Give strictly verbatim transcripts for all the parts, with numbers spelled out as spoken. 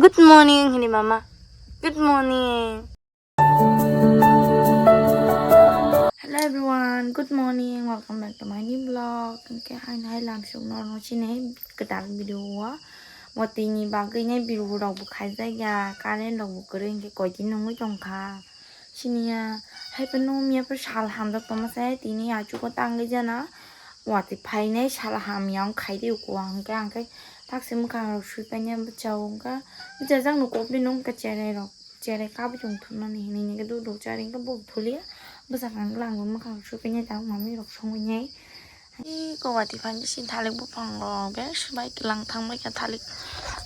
Good morning hini mama. Good morning. Hello everyone, good morning. Welcome back to my new vlog. Hwnkhe haino hai lamsok norokno chini kwtal video o. Bo tini bagwi nai video rok bo khaijak ya, current rok bo kwrwi hwnkhe koi din wngwi tongkha. Chini ya hai phano miya phano sal hamjak tongma se tini achugo tangwi jana. Watwi phainai sal hamya wng khaidi uku ang khe, ang khe taksi mwkhang rok sui painai bwchao wngkha. Bwchajak no kok bini wngkha cherai rok, cherai kabwi tong thumnani hinwi hwnkhe duduk chari wngkha bo thulia. Bwsakang langwi mwkhang rok sui painai tabuk mami rok songwi nai. Iko watwi phainai sini thalik buphang rok bek swbai kwlang thangbai kha, thalik,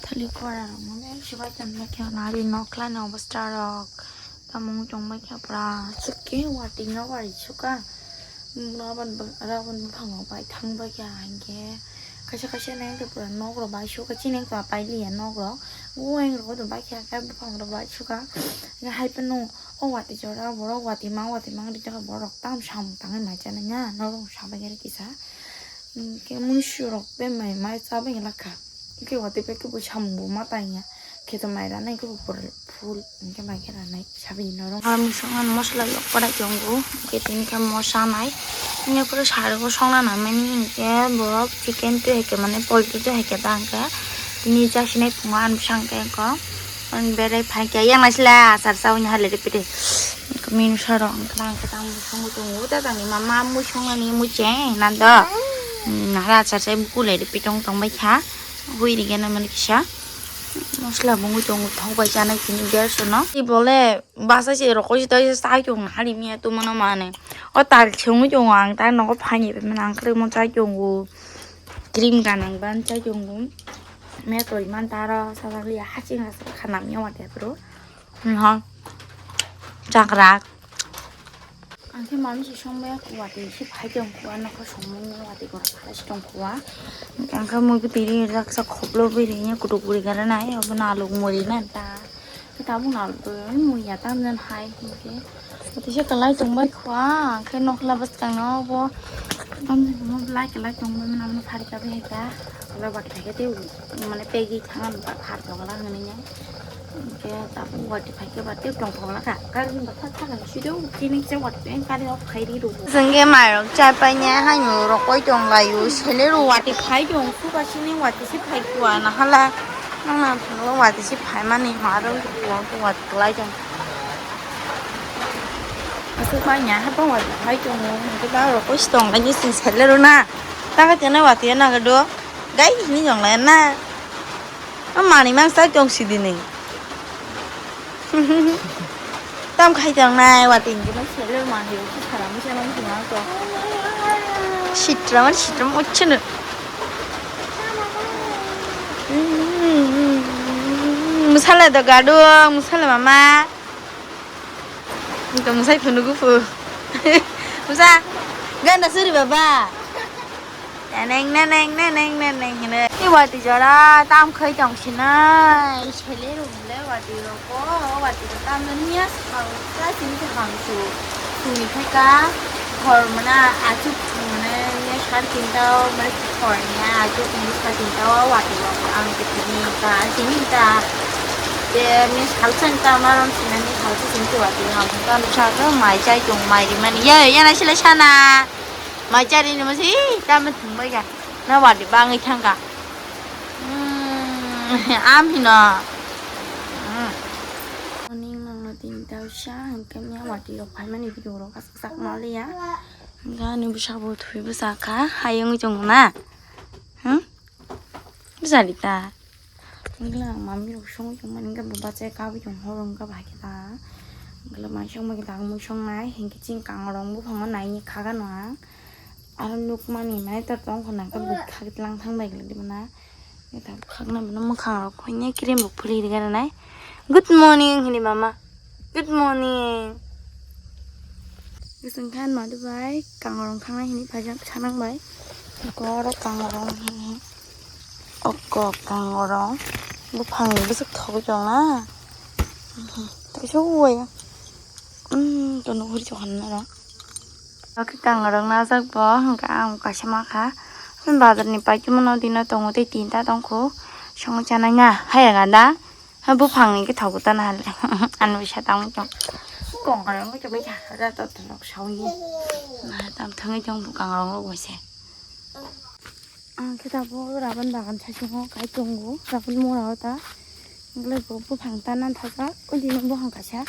thalik kora rok no bek swbai tongbai kha, nari nokla ni obostra rok. Tamo wng tongbai kha pura, chwk khe watwi no bai suka. Raban, raban buphango bai thang bai kha hinkhe kaisa kaisa nai wngkha pura nok rok bai suka, chini wngkha pailiya nok rok. O wng rok bai kha khe buphang rok bai suka. Hai phano o watwi jora borok watwi mang watwi mang ri borok tam samung tangwi mai chanai na norok sabai kisa. Hinkhe muisu rok bai mai mai chabai lakha. Hinkhe watwi bai khe bo samung bo ma tangya. Khe to mai ranai khe bo pura full hinkhe mai khe ranai sabai norok. Aro misong ano mosola yok korai tongo. Hinkhe tini khe mosa nai. Hinkhe pura sari bo songna nai mani hinkhe bo chicken tei hinkhe mane poultry tei hinkhe ta hinkhe tini chasinai phungo ano bwsang tei hinkhe. Ang berai phai khe yang nai sila achar chaui ni hali ripide. Minu saro ang khe tang khe tang mui songo tongo ta tang ni mama mui songna ni mui cheng nan do. Nahara achar chai bukulai ripitong tong bai kha. Hui rigena mani kisa. Mosla bungwi tongo thok bai chanai tini gas no. Ibole basa se rokoi se tai sai tong hari miya tu mano mane. O tal chungwi tongo ang ta nogo phani pe mane ang kre mo chai tongo. Cream ganang ban chai tongo. Me toi man taro sajak liya haching aswk khanam yawa te bro. Nho. Chakrak. Ang khe mami se song baya kuwati se phai tong kuwa nokho songmung kuwati gora phalai se tong kuwa. Ang khe mui bwtwi ri rijak sa khoplo bwrwi nya kutuk bwrwi gana nai obo naluk muri na ta. Khe tabuk naluk bwrwi mui ya tam jan hai hinkhe. Bwtwi se kwlai tong bai kuwa ang khe nokla bwskang no obo tam jan mo belai kwlai tong bai mano phari ka bai hai ta. Kwlai bati hai khe tei mane pegwi thang an ba phar tong la hwnwi nya. Hinkhe tabuk watwi phaikhe ba tei tongthok lakha. Gari ni bwkha thangani side o chini kisa watwi phaikhe gari o phai ri rw. Chwng khe mairok chai paine haino rokoi tong laio, sele rw watwi phai tong, suka sini watwi se phai kuwa nahala. Nang nang thanglo watwi se phai mani ma rw kuwa kuwa kwlai tong. Aswk manya hapa watwi phai tongo, hinkhe ba rokoi se tong laini chwng sele rw na. Tangkhe tene watwi ya nang do, gai hini tong lai na. O manwi mang chai tong sidi ni. Tam khai tong nai watwi ni jemai sele manwi rok sara mui sama mui tong to. Sitra man sitra mo chunu. Musala do gadu musala mama. Tong sai phunu gupu. Musa ganda suri baba. Neneng, neneng, neneng, neneng hino. I watwi jora tam khai tong sinai. Sele rung le watwi rok o, watwi rok tam niya sa, sa sini sa hang su. Suni khai ka, hor mana, achuk mana, niya sar tinta o, mana hor niya, achuk ni sar tinta o, watwi rok ang ke tini ka, tini ka. Te niya sal san ta maron sinani sal sa sini watwi rok ang ka. Sa ka mai chai tong mai ri mani. Ya, ya na sila sana. Mai chari ni masi, tamo thwngbai kha. Na wadi bangwi thangkha. Hmm, am hino. Hmm. Morning nangno tini tausa, hwnkhe mia wadi rok phaimani video rok aswk sak maliya. Hwnkhe ani bwsa bo thwi bwsa kha, hayungwi tongo na. Hmm? Bwsa di ta. Wngkhe ang mami rok songwi tongmani wngkhe bo bachai kabui tong horo wngkha bahai khe ta. Wngkhe mai songma khe ta mui songnai hinkhe chini kangrong buphango naini khagano ang. Aro nukmani mane ta tongkha nangkhe bwkha tlang thang bai khe dibana. Khakna bini mwkhang rok hoini cream bo phuli rwgana nai. Good morning hini mama. Good morning. Bwswng khan madu bai kangrong thangnai hini phaijak sanang bai. Oro kangrong hini. Oko kangrong. Buphang ni bwswk thogwi tong na. Kaisa uwai. Hmm, tono huri chokhan na ro. Oke kangrong na jak bo hwnkha ang kaisa ma kha. Bazar ni paithago no dino tongo tei tinta tongkho. Songwi chanai na. Hai ganda. Ha, buphang ni khe thogo ta nahale. Ano bisa tang tong. Kong kare mo to bisa ra to to nok sawi. Na tam thangwi tong bukang rong rok waise. Ang khe tabuk raban bagan saichungo kai tongo, raban mora o ta. Wngkhe bo buphang ta nan thajak, o dino buphang kaisa.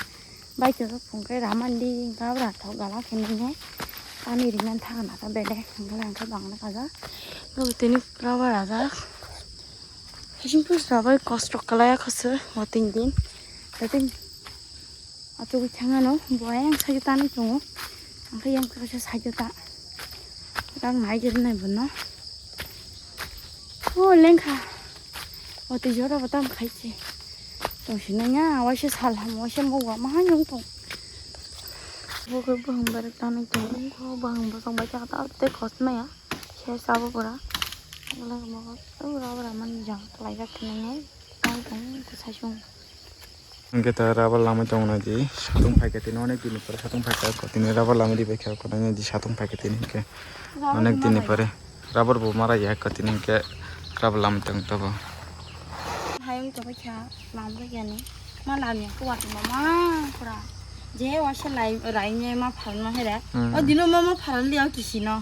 Bai to phung khe raman di, wngkha bwra thok gala khe nini. Ani ri nan thang na ta bele, wngkha lang khe bang na kaja. Bo tini pura bwra jak. Hijing pus rabai kostok kalai khosoi, o tin din. O tin. Achugwi thangano bo ayang side o tanwi tongo. Ang khe yang kaisa side o ta. Rang nai giri nai bono. O lengkha. O twi jora bo tam khai se. Tong sinai ya, waisa sal ham, waisa mokwa, ma hai nung tong. Bo khe buphang berek tanwi tongo, bo buphang bosong bai ta ta tei kos maya. Se sabo pura. Wala mo, o rubber man jang, lai jak nai. Tong tong, ko sai sung. Hingke ta rubber lamai tongo na di, satung phaikhe tini onek dini pore satung phaikhe tini rubber lamai di baikha, kono di satung phaikhe tini hingke onek dini pore rubber bo mara ya ko tini hingke rubber lamai tong tobo. Hayung to baikha, lam baikha ni, ma lam ya kuwa tini ma pura, je wa se lai rai ne ma phalma here, Hmm. O dino ma ma phalma liya kisino.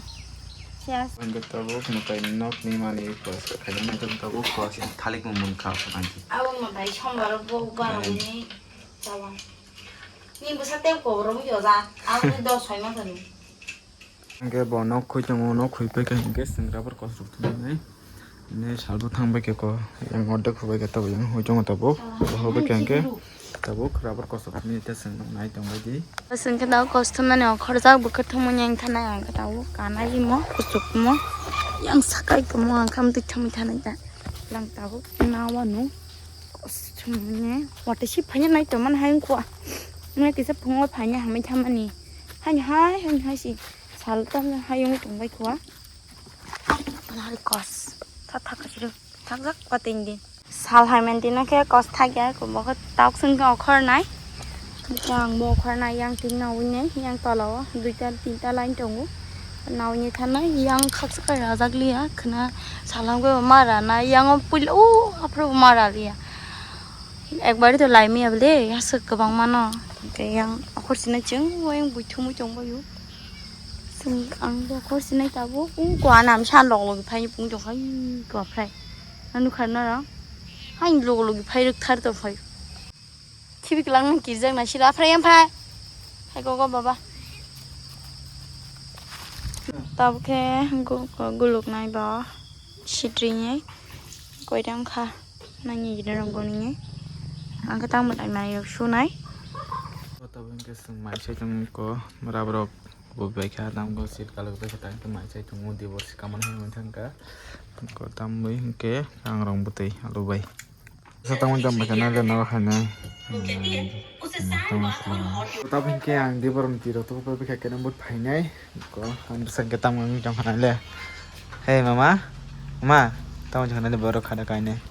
Yes. Hingke tabuk mwtai nokni mani kos khaina hingke tabuk kos yang thalik mung mung kha sanai. Abo mwtai sombar bo baroni tawang. Ni bwsa tei koboro mui yoja. Abo ni dos soi ma thani. Hingke bo nok khui tongo, nok khui pai khe hingke swngra bor kos rok thumnai. Ne salbo thang bai khe ko yang order khubai khe tabuk yang hoi tongo tabuk. Bo hoi bai khe hingke. Tabuk rubber kosok ni ta chwng nai tong bai di. Chwng khe tabuk kosthum nani okhorjak bo khe thumui yang thanai ang khe tabuk kanai imo kuchuk mo yang sakai kumo ang kham twi thumui thanai ta lang tabuk na wano kosthum ne wate si phanya nai tong man hai kwa ne kisa phungo phanya hamai thamani hai hai hai hai si sal tam hai yung tong bai kwa nari kos tha tha ka siru thak jak pating din. Sal hai mantino khe kos thakya, bo khe tok song khe okhor nai. Hingke ang bo okhor nai yang tin nawi nai, yang tola o duita tinta line tongo. Nawi ni thanai yang khaksa khe rajak liya, khna salam khe mara nai, yang o puila o aphuru mara liya. Ekbari to lai maya bole, aswk kwbang mano. Hingke yang okhor sinai chwng, o yang buithumui tongbaio. Chwng ang bo okhor sinai tabuk, o kua nam san lok lok phai pung tongkha, ui kua phai. Ano kharna rang. Hain logo logi phai rwk thar tong phai. Khibi kwlangma kirjak na sila phai yang phai. Phai gogo baba. Tabuk khe go-, go-, guluk nai ba sitri nai. Koi dang kha. Nani gina rong goni nai. Ang khe tang mwtai mai rok su nai. Tabuk khe chwng mai sai tong ko mura borok. Bo bai kha, tamo khe seat kalok bai kha, tamo khe mai chai tongo, divorce kamani hai mantha wngkha. Ko tamwi hwnkhe ang rong bwtwi alu bai. Sa tamo tamo bai kha, nang nang hai nai. Tamo hinkhe ang divorce ni twi rok bai kha, khe nang bwt phainai. Ko ang bwsang khe tamo wng tong kha nai le. Hey mama, ma, tamo wng kha nai le borok kha da kainai.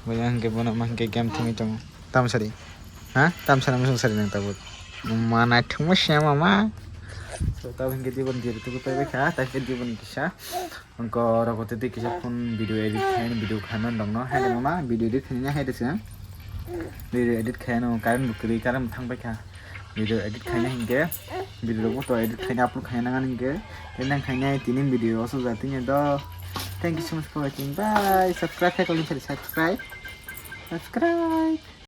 Bo yang khe bono ma hinkhe game thwngwi tongo. Tamo sadi. Ha? Tamo sana musung sadi nang tabuk. Ma naithokma se mama. So tabuk hinkhe dibon diri tuku pai bai kha, ta hinkhe dibon kisa. Angko roko tete kisa phone video edit khaina video khaina dongno. Hai de mama, video edit khaina hai de sing. Video edit khaina current bo kwrwi, current bo thang bai kha. Video edit khaina hinkhe video rok to edit khaina upload khaina nang hinkhe. Tei nang khaina tini video oso jatini do. Thank you so much for watching. Bye. Subscribe khe kali subscribe. Subscribe.